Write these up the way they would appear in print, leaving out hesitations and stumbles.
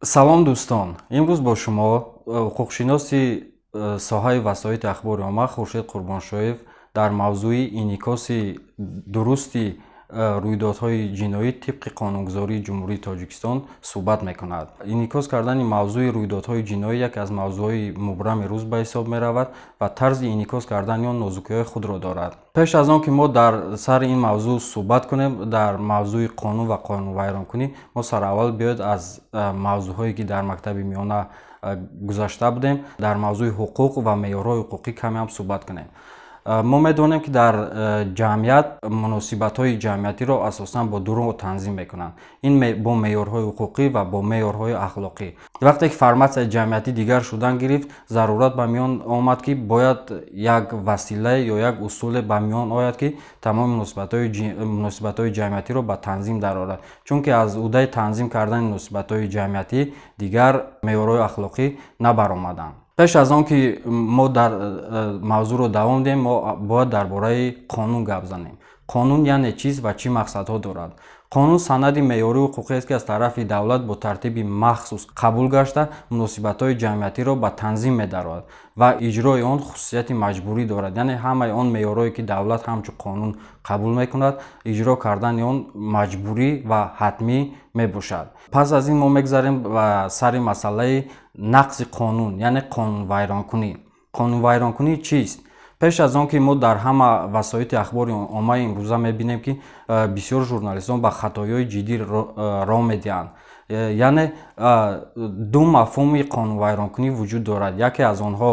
Салом, дӯстон! Имрӯз бо шумо ҳуқуқшиноси соҳаи васоити ахбори омма Хуршед Қурбоншоев дар мавзӯи инъикоси дурусти рӯйдодҳои ҷиноӣ тибқи қонунгузории Ҷумҳурии Тоҷикистон суҳбат мекунад. Инъикос кардани мавзӯи рӯйдодҳои ҷиноӣ яке аз мавзӯъҳои мубрами рӯз ба ҳисоб меравад ва тарзи инъикос кардани он нозукиҳои худро дорад. Пеш аз он ки мо дар сари ин мавзӯъ суҳбат кунем, дар мавзӯи қонун ва қонунвайронкунӣ, мо сараввал биёед аз мавзӯъҳое, ки дар мактаби миёна гузашта будем, дар мавзӯи ҳуқуқ ва меъёрҳои ҳуқуқӣ каме ҳам суҳбат кунем. Мо медонем, ки дар ҷамъият муносибатҳои ҷамъиятиро асосан бо ду роҳ танзим мекунанд: ин бо меъёрҳои ҳуқуқӣ ва бо меъёрҳои ахлоқӣ. Вақте ки форматсияи ҷамъиятӣ дигар шудан гирифт, зарурат ба миён омад, ки бояд як василае ё як усуле ба миён ояд, ки тамоми муносибатҳои ҷамъиятиро ба танзим дарорад, чунки аз ӯҳдаи танзим кардани муносибатҳои ҷамъиятӣ дигар меъёрҳои ахлоқӣ набаромаданд. Пеш аз он ки мо дар мавзӯъро давом диҳем, мо бояд дар бораи қонун гап занем. Қонун яъне чист ва чӣ мақсадҳо дорад? Қонун санади меъёрии ҳуқуқиест, ки аз тарафи давлат бо тартиби махсус қабул гашта, муносибатҳои ҷамъиятиро ба танзим медарорад ва иҷрои он хусусияти маҷбурӣ дорад. Яъне ҳамаи он меъёрҳое, ки давлат ҳамчун қонун қабул мекунад, иҷро кардани он маҷбурӣ ва ҳатмӣ мебошад. Пас аз ин мо мегзарем ба сари масъалаи нақзи қонун, яъне қонунвайронкунӣ. Қонунвайронкунӣ чист? Пеш аз он ки мо дар ҳама васоити ахбори оммаи имрӯза мебинем, ки бисёр журналистон ба хатоиҳои ҷиддӣ роҳ медиҳанд. Яъне ду мафҳуми қонунвайронкунӣ вуҷуд дорад. Яке аз онҳо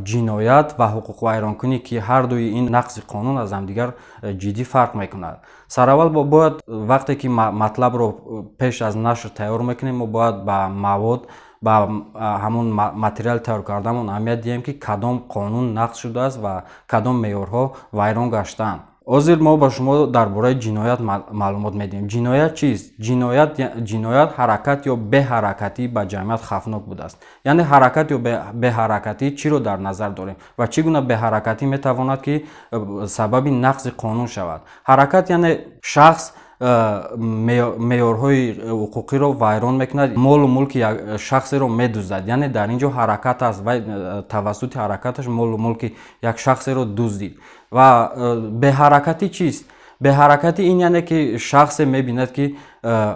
ҷиноят ва ҳуқуқвайронкунӣ, ки ҳардуи ин нақзи қонун аз ҳамдигар ҷиддӣ фарқ мекунад. Сараввал бояд, вақте ки матлабро пеш аз нашр тайёр мекунем, мо бояд ба мавод, ба ҳамон материал тайёр кардаамон аҳамият диҳем, ки кадом қонун нақз шудааст ва кадом меъёрҳо вайрон гаштаанд. Ҳозир мо ба шумо дар бораи ҷиноят маълумот медиҳем. Ҷиноят чист? Ҷиноят ҳаракат ё беҳаракатӣ ба ҷамъият хавфнок будааст. Яъне ҳаракат ё беҳаракатӣ чиро дар назар дорем ва чӣ гуна беҳаракатӣ метавонад, ки сабаби нақзи қонун шавад? Ҳаракат, яъне шахс меъёрҳои ҳуқуқиро вайрон мекунад, молу мулки шахсеро медуздад. Яъне дар ин ҷо ҳаракат аст, вай тавассути ҳаракаташ молу мулки як шахсеро дуздид. Ва беҳаракатӣ чист? Беҳаракатӣ ин яъне ки шахсе мебинад, ки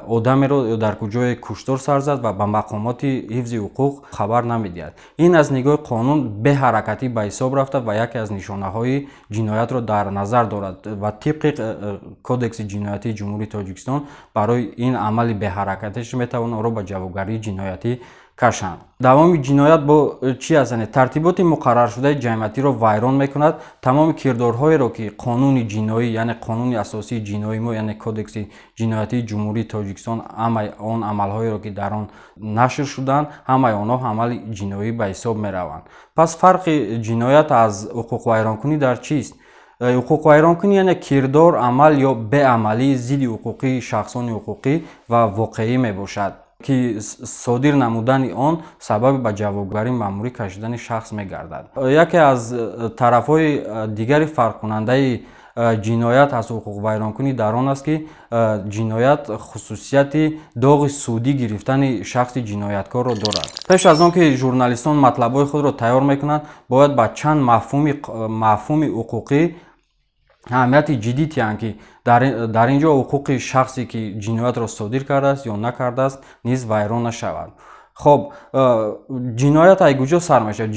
одамеро дар куҷое куштор сар зад ва ба мақомоти ҳифзи ҳуқуқ хабар намедиҳад. Ин аз нигоҳи қонун беҳаракатӣ ба ҳисоб рафта ва яке аз нишонаҳои ҷиноятро дар назар дорад ва тибқи Кодекси ҷиноятии Ҷумҳурии Тоҷикистон барои ин амали беҳаракатиш метавонанд ӯро ба ҷавобгарии ҷиноятӣ кашанд. Давоми ҷиноят бо чӣ аст? Яъне тартиботи муқарраршудаи ҷамъиятиро вайрон мекунад, тамоми кирдорҳоеро, ки қонуни ҷиноӣ, яъне қонуни асосии ҷиноии мо, яъне Кодекси ҷиноятии Ҷумҳурии Тоҷикистон, ҳамаи он амалҳоеро, ки дар он нашр шудаанд, ҳамаи онҳо амали ҷиноӣ ба ҳисоб мераванд. Пас фарқи ҷиноят аз ҳуқуқвайронкунӣ дар чист? Ҳуқуқвайронкунӣ яъне кирдор, амал ё беамалии зидди ҳуқуқии шахсони ҳуқуқӣ ва воқеӣ мебошад, ки содир намудани он сабаби ба ҷавобгарии маъмурӣ кашидани шахс мегардад. Яке аз тарафҳои дигари фарқкунандаи ҷиноят аз ҳуқуқвайронкунӣ дар он аст, ки ҷиноят хусусияти доғи судӣ гирифтани шахси ҷинояткорро дорад. Пеш аз он ки журналистон матлабҳои худро тайёр мекунанд, бояд ба чанд мафҳуми ҳуқуқӣ аҳамияти ҷиддӣ диҳанд, ки дар ин ҷо ҳуқуқи шахсе, ки ҷиноятро содир кардааст ё накардааст, низ вайрон нашавад. Хоб, ҷиноят ай куҷо сар мешавад?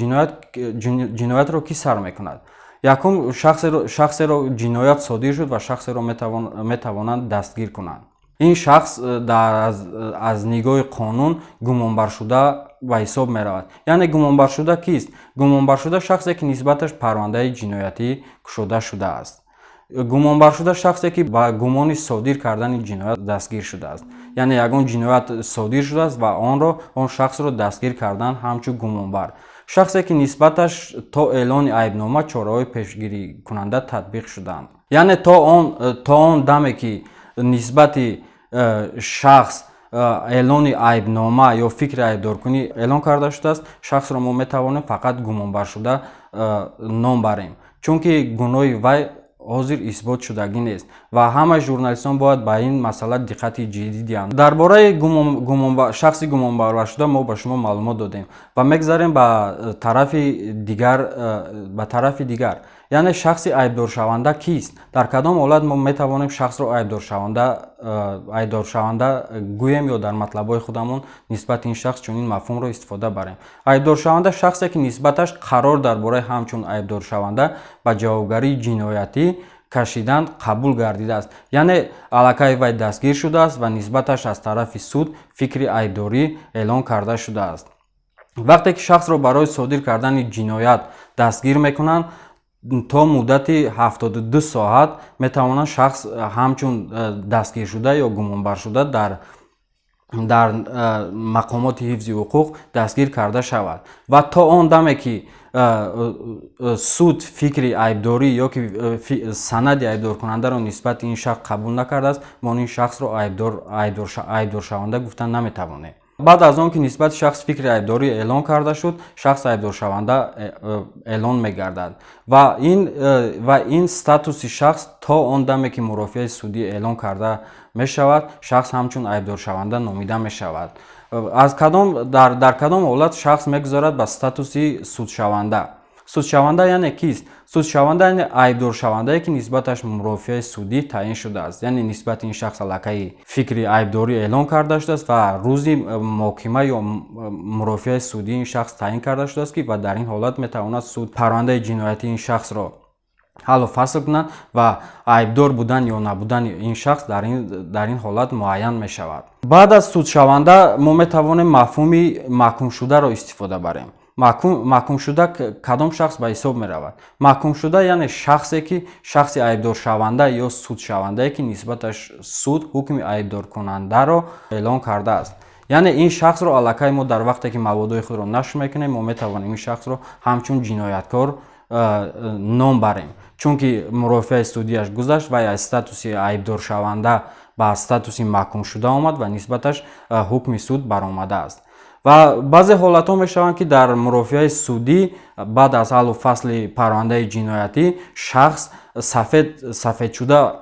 Ҷиноятро кӣ сар мекунад? Якум, шахсеро ҷиноят содир шуд ва шахсеро метавонанд дастгир кунанд. Ин шахс аз нигоҳи қонун гумонбаршуда ба ҳисоб меравад. Яъне гумонбаршуда кист? Гумонбаршуда шахсе, ки нисбаташ парвандаи ҷиноятӣ кушода шудааст. Гумонбаршуда шахсе, ки ба гумони содир кардани ҷиноят дастгир шудааст. Яъне ягон ҷиноят содир шудааст ва он шахсро дастгир кардан ҳамчун гумонбар. Шахсе, ки нисбаташ то эълони айбнома чораҳои пешгирикунанда татбиқ шудаанд. Яъне то он даме, ки нисбати шахс эълони айбнома ё фикри айбдоркунӣ эълон карда шудааст, шахсро мо метавонем фақат гумонбаршуда ном барем, чунки гуноҳи вай ҳозир исбот шудагӣ нест ва ҳамаи журналистон бояд ба ин масъала диққати ҷиддӣ диҳанд. Дар бораи шахси гумонбаршуда мо ба шумо маълумот додем ва мегзарем ба тарафи дигар, яъне шахси айбдоршаванда кист? Дар кадом ҳолат мо метавонем шахсро айбдоршаванда гӯем ё дар матлабҳои худамон нисбати ин шахс чунин мафҳумро истифода барем? Айбдоршаванда шахсе, ки нисбаташ қарор дар бораи ҳамчун айбдоршаванда ба ҷавобгарии ҷиноятӣ кашидан қабул гардидааст, яъне аллакай вай дастгир шудааст ва нисбаташ аз тарафи суд фикри айбдорӣ эълон карда шудааст. Вақте ки шахсро барои содир кардани ҷиноят дастгир мекунанд, то муддати 72 соат метавонад шахс ҳамчун дастгиршуда ё гумонбаршуда дар мақомоти ҳифзи ҳуқуқ дастгир карда шавад ва то он даме, ки суд фикри айбдорӣ ё ки санади айбдоркунандаро нисбати ин шахс қабул накардааст, мо ин шахсро айбдоршаванда гуфта наметавонем. Баъд аз он ки нисбати шахс фикри айбдорӣ эълон карда шуд, шахс айбдоршаванда эълон мегардад ва ин статуси шахс то он даме, ки мурофиаи судӣ эълон карда мешавад, шахс ҳамчун айбдоршаванда номида мешавад. Аз кадом дар кадом ҳолат шахс мегузарад ба статуси судшаванда? Судшаванда яъне кист? Судшаванда яъне айбдоршавандае, ки нисбаташ мурофиаи судӣ таъин шудааст, яъне нисбати ин шахс аллакай фикри айбдорӣ эълон карда шудааст ва рӯзи муҳокима ё мурофиаи судии ин шахс таъин карда шудааст, ки ва дар ин ҳолат метавонад суд парвандаи ҷиноятии ин шахсро ҳаллу фасл кунад ва айбдор будан ё набудани ин шахс дар ин ҳолат муайян мешавад. Баъд аз судшаванда мо метавонем мафҳуми маҳкумшударо истифода барем. Маҳкумшуда кадом шахс ба ҳисоб меравад? Маҳкумшуда яъне шахсе, ки шахси айбдоршаванда ё судшавандае, ки нисбаташ суд ҳукми айбдоркунандаро эълон кардааст. Яъне ин шахсро аллакай мо дар вақте ки маводҳои худро нашр мекунем, мо метавонем ин шахсро ҳамчун ҷинояткор ном барем, чунки мурофиаи судияш гузашт ва аз статуси айбдоршаванда ба статуси маҳкумшуда омад ва нисбаташ ҳукми суд баромадааст. Ва баъзе ҳолатҳо мешаванд, ки дар мурофиаи судӣ баъд аз ҳаллу фасли парвандаи ҷиноятӣ шахс сафедшуда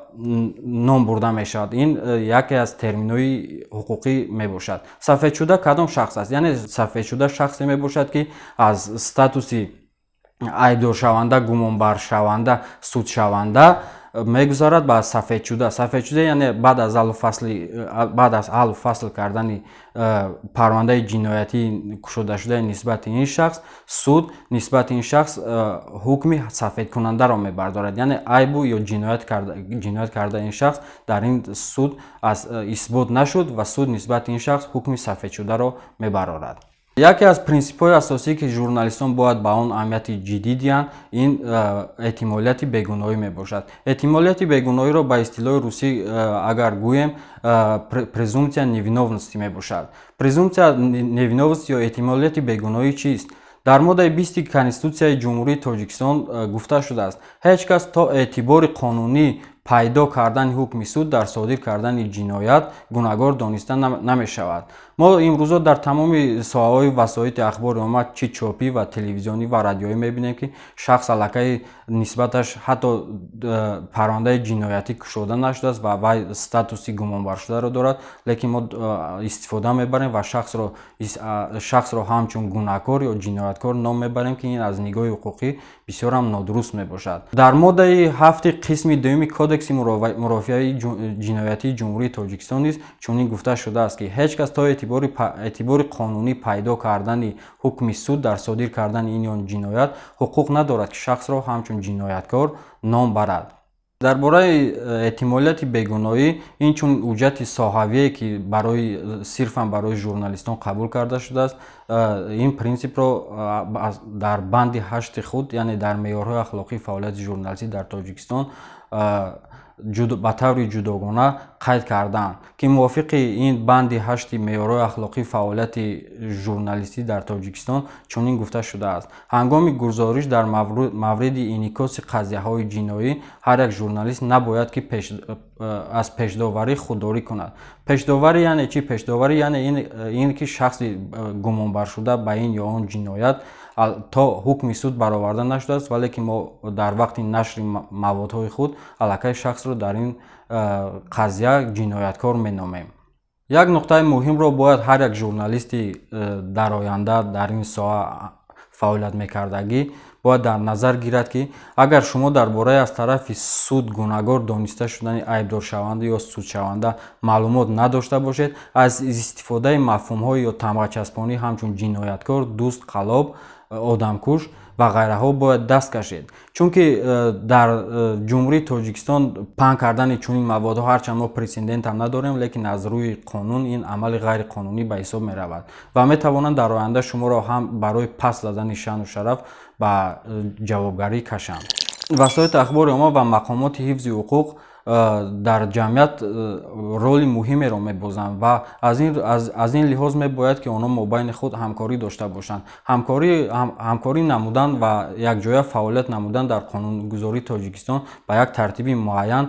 ном бурда мешавад. Ин яке аз терминҳои ҳуқуқӣ мебошад. Сафедшуда кадом шахс аст? Яъне сафедшуда шахсе мебошад, ки аз статуси айбдоршаванда, гумонбаршаванда, судшаванда мегузарад ба сафедшуда. Сафедшуда яъне баъд аз ҳаллу фасл кардани парвандаи ҷиноятии кушодашудаи нисбати ин шахс суд нисбати ин шахс ҳукми сафедкунандаро мебардорад, яъне айбу ё ҷиноят кардаи ин шахс дар ин суд исбот нашуд ва суд нисбати ин шахс ҳукми сафедшударо мебарорад. Яке аз принсипҳои асосӣ, ки журналистон бояд ба он аҳамияти ҷиддӣ диҳанд, ин эҳтимолияти бегуноҳӣ мебошад. Эҳтимолияти бегуноҳиро ба истилоҳи русӣ агар гӯем, презумпция невиновности мебошад. Презумпция невиновности ё эҳтимолияти бегуноҳӣ чист? Дар моддаи 20-и Конститутсияи Ҷумҳурии Тоҷикистон гуфта шудааст: ҳеҷ кас то эътибори қонунӣ пайдо кардани ҳукми суд дар содир кардани ҷиноят гунаҳгор дониста намешавад. Мо имрӯзо дар тамоми соҳаҳои васоити ахбори омма, чӣ чопӣ ва телевизионӣ ва радиоӣ, мебинем, ки шахс аллакай нисбаташ ҳатто парвандаи ҷиноятӣ кушода нашудааст ва вай статуси гумонбаршударо дорад, лекин мо истифода мебарем ва шахсро ҳамчун гунаҳкор ё ҷинояткор ном мебарем, ки ин аз нигоҳи ҳуқуқӣ бисёрам нодуруст мебошад. Дар моддаи 7-и қисми дуюми Кодекси мурофиаи ҷиноятии Ҷумҳурии Тоҷикистон низ чунин гуфта шудааст, ки ҳеҷ кас то эътибори қонунӣ пайдо кардани ҳукми суд дар содир кардани ин ё ҷиноят ҳуқуқ надорад, ки шахсро ҳамчун ҷинояткор ном барад. Дар бораи эҳтимолияти бегуноҳӣ ин чун ҳуҷҷати соҳавие, ки барои сирфан барои журналистон қабул карда шудааст, ин принсипро дар банди 8-и худ, яъне дар меъёрҳои ахлоқии фаъолияти журналистӣ дар Тоҷикистон, ба таври ҷудогона қайд кардаанд, ки мувофиқи ин банди 8-и меъёрҳои ахлоқии фаъолияти журналистӣ дар Тоҷикистон чунин гуфта шудааст: ҳангоми гузориш дар мавриди инъикоси қазияҳои ҷиноӣ ҳар як журналист набояд ки аз пешдоварӣ худдорӣ кунад. Пешдоварӣ яъне чӣ? Пешдоварӣ яъне ин, ки шахси гумонбаршуда ба ин ё он ҷиноят То ҳукми суд бароварда нашудааст, вале ки мо дар вақти нашри маводҳои худ аллакай шахсро дар ин қазия ҷинояткор меномем. Як нуқтаи муҳимро бояд ҳар як журналисти дар оянда дар ин соҳа фаъолият мекардагӣ бояд дар назар гирад, ки агар шумо дар бораи аз тарафи суд гунаҳгор дониста шудани айбдоршаванда ё судшаванда маълумот надошта бошед, аз истифодаи мафҳумҳо ё тамғачаспонӣ ҳамчун ҷинояткор, дузд, қаллоб, одамкуш ва ғайраҳо бояд даст кашед, чунки дар Ҷумҳурии Тоҷикистон паҳн кардани чунин маводҳо, ҳарчанд мо прецедентам надорем, лекин аз рӯи қонун ин амали ғайриқонунӣ ба ҳисоб меравад ва метавонанд дар оянда шуморо ҳам барои паст задани шаъну шараф ба ҷавобгарӣ кашанд. Васоити ахбори омма ва мақомоти ҳифзи ҳуқуқ дар ҷамъият роли муҳимеро мебозанд ва аз ин лиҳоз мебояд, ки онҳо мобайни худ ҳамкорӣ дошта бошанд. Ҳамкорӣ намудан ва якҷоя фаъолият намудан дар қонунгузории Тоҷикистон ба як тартиби муайян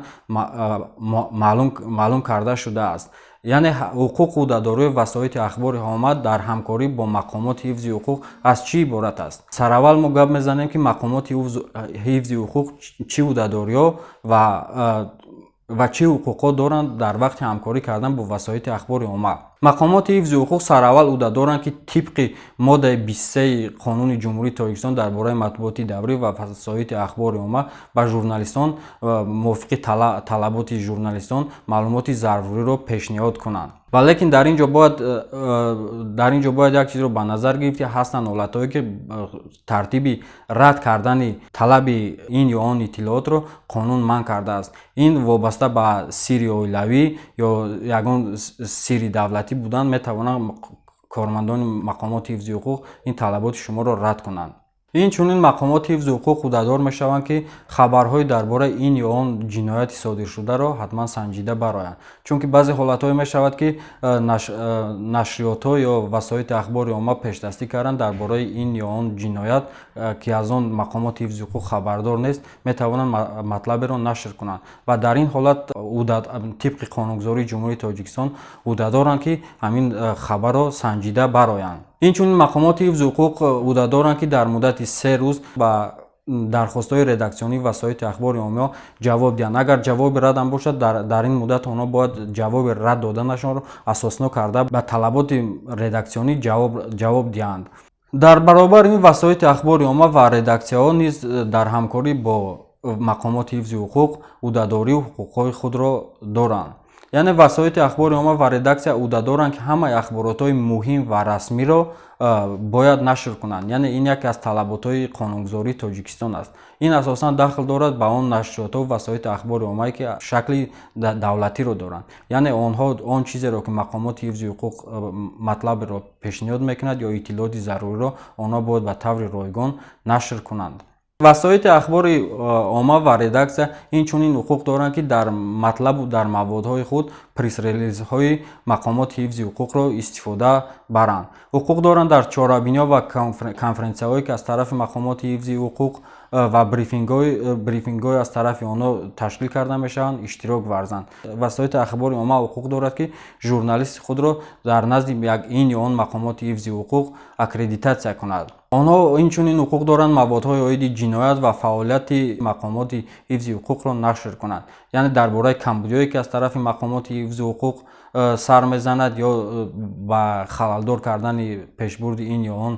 маълум карда шудааст. Яъне ҳуқуқу ӯҳдадориҳои васоити ахбори омма дар ҳамкорӣ бо мақомоти ҳифзи ҳуқуқ аз чӣ иборат аст? Сараввал мо гап мезанем, ки мақомоти ҳифзи ҳуқуқ чӣ ӯҳдадориҳо ва чӣ ҳуқуқҳо доранд дар вақти ҳамкорӣ кардан бо васоити ахбори омма. Мақомоти ҳифзи ҳуқуқ сараввал ӯҳдадоранд, ки тибқи моддаи 23 Қонуни Ҷумҳурии Тоҷикистон дар бораи матбуоти даврӣ ва васоити ахбори омма ба журналистон мувофиқи талаботи журналистон маълумоти заруриро пешниҳод кунанд. Валекин дар ин ҷо бояд як чизро ба назар гирифт, ки ҳастанд ҳолатҳое, ки тартиби рад кардани талаби ин ё он иттилоотро қонун манъ кардааст. Ин вобаста ба сирри оилавӣ ё ягон сирри давлатӣ будан, метавонанд кормандони мақомоти ҳифзи ҳуқуқ ин талаботи шуморо рад кунанд. Инчунин мақомоти ҳифзи ҳуқуқ ӯҳдадор мешаванд, ки хабарҳои дар бораи ин ё он ҷинояти содиршударо ҳатман санҷида бароянд, чунки баъзе ҳолатҳое мешавад, ки нашриётҳо ё васоити ахбори омма пешдастӣ карданд дар бораи ин ё он ҷиноят, ки аз он мақомоти ҳифзи ҳуқуқ хабардор нест, метавонанд матлаберо нашр кунанд ва дар ин ҳолат тибқи қонунгузории Ҷумҳурии Тоҷикистон ӯҳдадоранд, ки ҳамин хабарро санҷида бароянд. Инчунин мақомоти ҳифзи ҳуқуқ ӯҳдадоранд, ки дар муддати 3 рӯз ба дархостҳои редаксионии васоити ахбори омма ҷавоб диҳанд. Агар ҷавоби радам бошад, дар ин муддат онҳо бояд ҷавоби рад доданашонро асоснок карда, ба талаботи редаксионӣ ҷавоб диҳанд. Дар баробари ин, васоити ахбори омма ва редаксияҳо низ дар ҳамкорӣ бо мақомоти ҳифзи ҳуқуқ ӯҳдадорию ҳуқуқҳои худро доранд. Яъне васоити ахбори омма ва редаксия ӯҳдадоранд, ки ҳамаи ахборотҳои муҳим ва расмиро бояд нашр кунанд. Яъне ин яке аз талаботҳои қонунгузории Тоҷикистон аст. Ин асосан дахл дорад ба он нашриётҳо, васоити ахбори оммае, ки шакли давлатиро доранд. Яъне онҳо он чизеро, ки мақомоти ҳифзи ҳуқуқ матлаберо пешниҳод мекунад ё иттилооти заруриро, онҳо бояд ба таври ройгон нашр кунанд. Васоити ахбори омма ва редаксия инчунин ҳуқуқ доранд, ки дар матлабу дар маводҳои худ пресс-релизҳои мақомоти ҳифзи ҳуқуқро истифода баранд. Ҳуқуқ доранд дар чорабиниҳо ва конференсияҳое, ки аз тарафи мақомоти ҳифзи ҳуқуқ ва брифингҳое аз тарафи онҳо ташкил карда мешаванд, иштирок варзанд. Васоити ахбори омма ҳуқуқ дорад, ки журналисти худро дар назди ин ё он мақомоти ҳифзи ҳуқуқ аккредитатсия кунад. Онҳо инчунин ҳуқуқ доранд маводҳои оиди ҷиноят ва фаъолияти мақомоти ҳифзи ҳуқуқро нашр кунанд. Яъне дар бораи камбудиҳое, ки аз тарафи мақомоти ҳифзи ҳуқуқ сар мезанад ё ба халалдор кардани пешбурди ин ё он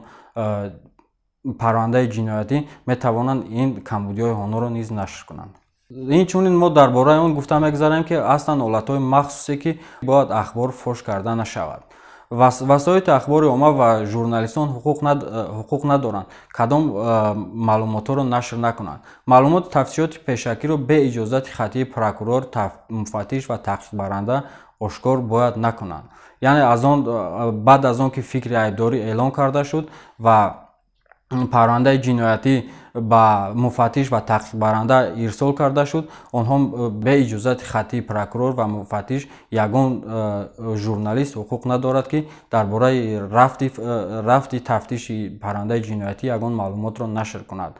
парвандаи ҷиноятӣ, метавонанд ин камбудиҳои онҳоро низ нашр кунанд. Инчунин мо дар бораи он гуфта мегузарем, ки ҳастанд ҳолатҳои махсусе, ки бояд ахбор фош карда нашавад. Васоити ахбори омма ва журналистон ҳуқуқ надоранд кадом маълумотҳоро нашр накунанд. Маълумоти тафтишоти пешакиро бе иҷозати хаттии прокурор, муфаттиш ва таҳқиқбаранда ошкор бояд накунанд. Яъне аз он баъд аз он ки фикри айбдорӣ эълон карда шуд ва парвандаи ҷиноятӣ ба муфаттиш ва таҳқиқбаранда ирсол карда шуд, онҳо бе иҷозати хаттии прокурор ва муфаттиш ягон журналист ҳуқуқ надорад, ки дар бораи рафти тафтиши парвандаи ҷиноятӣ ягон маълумотро нашр кунад.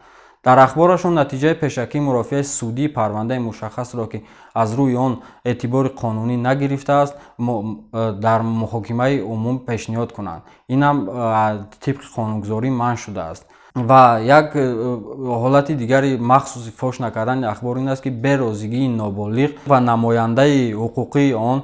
Дар ахборашон натиҷаи пешакии мурофиаи судии парвандаи мушаххасро, ки аз рӯи он эътибори қонунӣ нагирифтааст, дар муҳокимаи умум пешниҳод кунанд. Инам тибқи қонунгузорӣ манъ шудааст. Ва як ҳолати дигари махсуси фош накардани ахбор ин аст, ки берозигии ноболиғ ва намояндаи ҳуқуқии он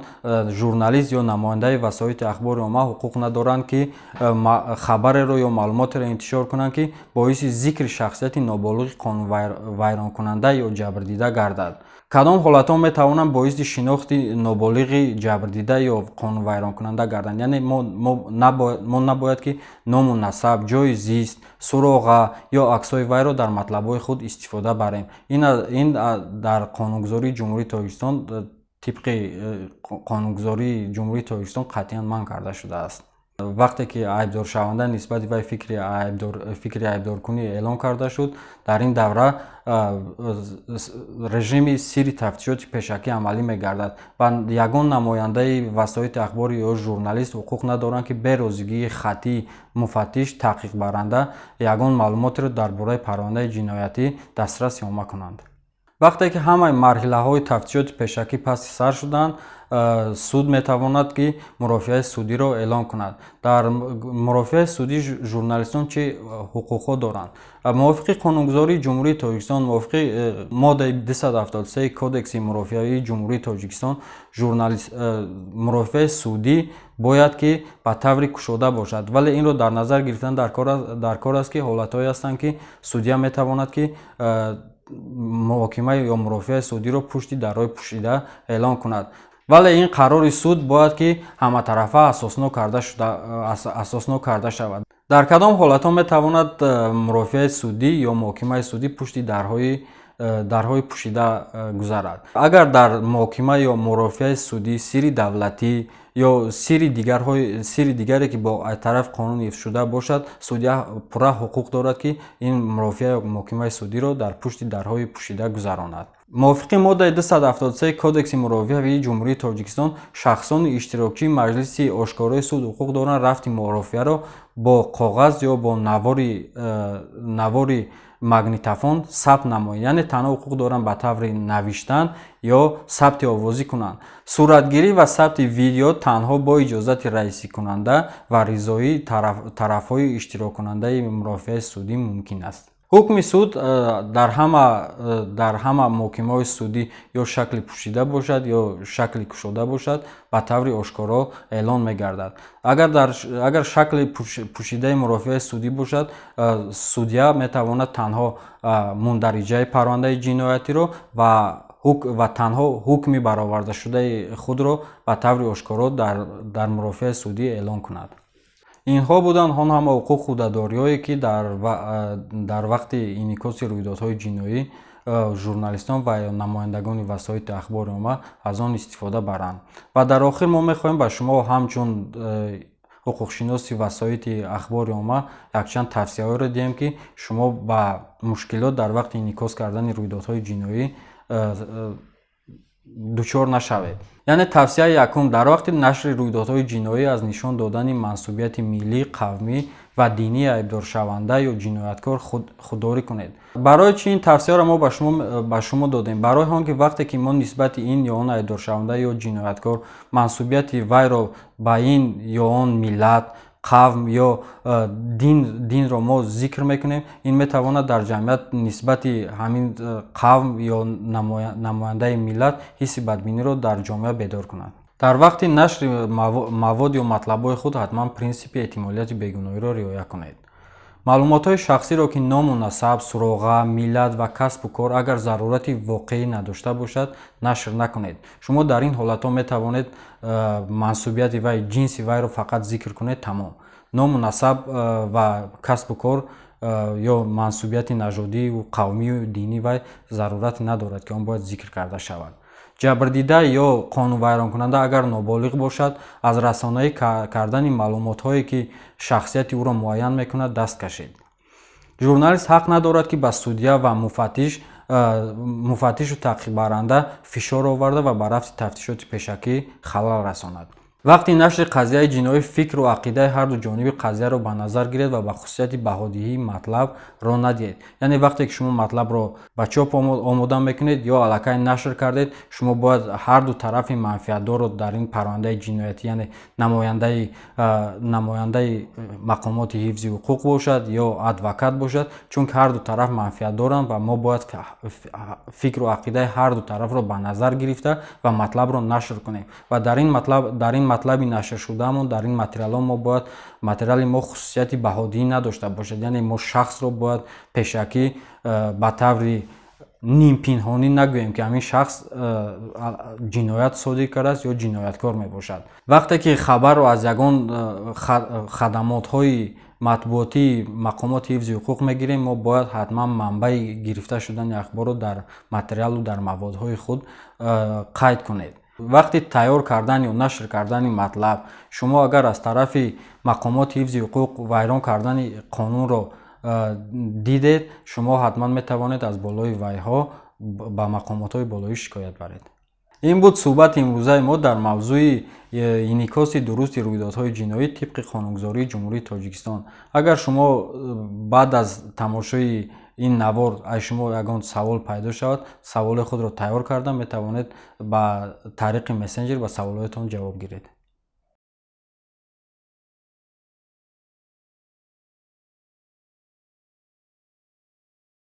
журналист ё намояндаи васоити ахбори омма ҳуқуқ надоранд, ки хабареро ё маълумотеро интишор кунанд, ки боиси зикри шахсияти ноболиғи қонунвайронкунанда ё ҷабрдида гардад. Кадом ҳолатҳо метавонанд боиси шинохти ноболиғи ҷабрдида ё қонунвайронкунанда гарданд? Яъне мо набояд, ки ному насаб, ҷойи зист, суроға ё аксҳои вайро дар матлабҳои худ истифода барем. Ин дар қонунгузории Ҷумҳурии Тоҷикистон, тибқи қонунгузории Ҷумҳурии Тоҷикистон қатъиян манъ карда шудааст. Вақте ки айбдоршаванда нисбати вай фикри айбдоркунӣ эълон карда шуд, дар ин давра режими сирри тафтишоти пешакӣ амалӣ мегардад ва ягон намояндаи васоити ахбори ё журналист ҳуқуқ надоранд, ки берозигии хаттии муфаттиш, таҳқиқбаранда ягон маълумотеро дар бораи парвандаи ҷиноятӣ дастраси омма кунанд. Вақте ки ҳамаи марҳилаҳои тафтишоти пешакӣ паси сар шуданд, суд метавонад, ки мурофиаи судиро эълон кунад. Дар мурофиаи судӣ журналистон чӣ ҳуқуқҳо доранд? Мувофиқи қонунгузории Ҷумҳурии Тоҷикистон, мувофиқи моддаи 273 Кодекси мурофиавии Ҷумҳурии Тоҷикистон, мурофиаи судӣ бояд, ки ба таври кушода бошад. Вале инро дар назар гирифтан дар кор аст, ки ҳолатҳое ҳастанд, ки судья метавонад, ки муҳокима ё мурофиаи судиро пушти дарҳои пӯшида эълон кунад. Вале ин қарори суд бояд, ки ҳаматарафа асоснок карда шавад. Дар кадом ҳолатҳо метавонад мурофиаи судӣ ё муҳокимаи судӣ пушти дарҳои пӯшида гузарад? Агар дар муҳокима ё мурофиаи судӣ сирри давлатӣ ё сирри дигаре, ки бо тарафи қонун ҳифз шуда бошад, судья пурра ҳуқуқ дорад, ки ин мурофиа ё муҳокимаи судиро дар пушти дарҳои пӯшида гузаронад. Мувофиқи моддаи 273 Кодекси мурофиавии Ҷумҳурии Тоҷикистон, шахсони иштирокчии маҷлиси ошкорои суд ҳуқуқ доранд рафти мурофиаро бо коғаз ё бо навори магнитофон сабт намоянд. Яъне танҳо ҳуқуқ доранд ба таври навиштан ё сабти овозӣ кунанд. Суратгирӣ ва сабти видео танҳо бо иҷозати раисикунанда ва ризоии тарафҳои иштироккунандаи мурофиаи судӣ мумкин аст. Ҳукми суд дар ҳама муҳокимаҳои судӣ ё шакли пӯшида бошад, ё шакли кушода бошад, ба таври ошкоро эълон мегардад. Агар шакли пӯшидаи мурофиаи судӣ бошад, судья метавонад танҳо мундариҷаи парвандаи ҷиноятиро ва танҳо ҳукми баровардашудаи худро ба таври ошкоро дар мурофиаи судӣ эълон кунад. Инҳо буданд он ҳама ҳуқуқ ӯҳдадориҳое, ки дар вақти инъикоси рӯйдодҳои ҷиноӣ журналистон ва намояндагони васоити ахбори омма аз он истифода баранд. Ва дар охир мо мехоҳем ба шумо ҳамчун ҳуқуқшиноси васоити ахбори омма якчанд тавсияҳоеро диҳем, ки шумо ба мушкилот дар вақти инъикос кардани рӯйдодҳои ҷиноӣ дучор нашавед. Яъне тавсияи якум: дар вақти нашри рӯйдодҳои ҷиноӣ аз нишон додани мансубияти миллӣ, қавмӣ ва динии айбдоршаванда ё ҷинояткор худдорӣ кунед. Барои чӣ ин тавсияро мо ба шумо додем? Барои он ки вақте ки мо нисбати ин ё он айбдоршаванда ё ҷинояткор мансубияти вайро ба ин ё он миллат, қавм ё динро мо зикр мекунем, ин метавонад дар ҷамъият нисбати ҳамин қавм ё намояндаи миллат ҳисси бадбиниро дар ҷомеа бедор кунад. Дар вақти нашри мавод ё матлабҳои худ ҳатман принсипи эҳтимолияти бегуноҳиро риоя кунед. Маълумотҳои шахсиро, ки ному насаб, суроға, миллат ва касбу кор, агар зарурати воқеӣ надошта бошад, нашр накунед. Шумо дар ин ҳолатҳо метавонед мансубияти вай, ҷинси вайро фақат зикр кунед, тамом. Ному насаб ва касбу кор ё мансубияти нажодию қавмию динии вай зарурате надорад, ки он бояд зикр карда шавад. Ҷабрдида ё қонунвайронкунанда агар ноболиғ бошад, аз расонаӣ кардани маълумотҳое, ки шахсияти ӯро муайян мекунад, даст кашед. Журналист ҳақ надорад, ки ба судья ва муфаттишу таҳқиқбаранда фишор оварда ва ба рафти тафтишоти пешакӣ халал расонад. Вақти нашри қазияи ҷиноӣ фикру ақидаи ҳарду ҷониби қазияро ба назар гиред ва ба хусусияти баҳодиҳии матлаб роҳ надиҳед. Яъне вақте ки шумо матлабро ба чоп омода мекунед ё аллакай нашр кардед, шумо бояд ҳарду тарафи манфиатдорро дар ин парвандаи ҷиноятӣ, яъне намояндаи мақомоти ҳифзи ҳуқуқ бошад ё адвокат бошад, чунки ҳарду тараф манфиат доранд ва мо бояд фикру ақидаи ҳарду тарафро ба назар гирифта ва матлабро нашр кунем. Ва дар ин матлаби нашршудаамон, дар ин материалҳо мо бояд материали мо хусусияти баҳодиҳӣ надошта бошад, яъне мо шахсро бояд пешакӣ ба таври нимпинҳонӣ нагӯем, ки ҳамин шахс ҷиноят содир кардааст ё ҷинояткор мебошад. Вақте ки хабарро аз ягон хадамотҳои матбуотии мақомоти ҳифзи ҳуқуқ мегирем, мо бояд ҳатман манбаи гирифта шудани ахборро дар материалу дар маводҳои худ қайд кунед. Вақти тайёр кардан ё нашр кардани матлаб шумо агар аз тарафи мақомоти ҳифзи ҳуқуқ вайрон кардани қонунро дидед, шумо ҳатман метавонед аз болои вайҳо ба мақомотҳои болоӣ шикоят баред. Ин буд суҳбати имрӯзаи мо дар мавзӯи инъикоси дурусти рӯйдодҳои ҷиноӣ тибқи қонунгузории Ҷумҳурии Тоҷикистон. Агар шумо баъд аз тамошои ин навор аз шумо ягон савол пайдо шавад, саволи худро тайёр карда метавонед, ба тариқи мессенҷер ба саволҳоятон ҷавоб гиред.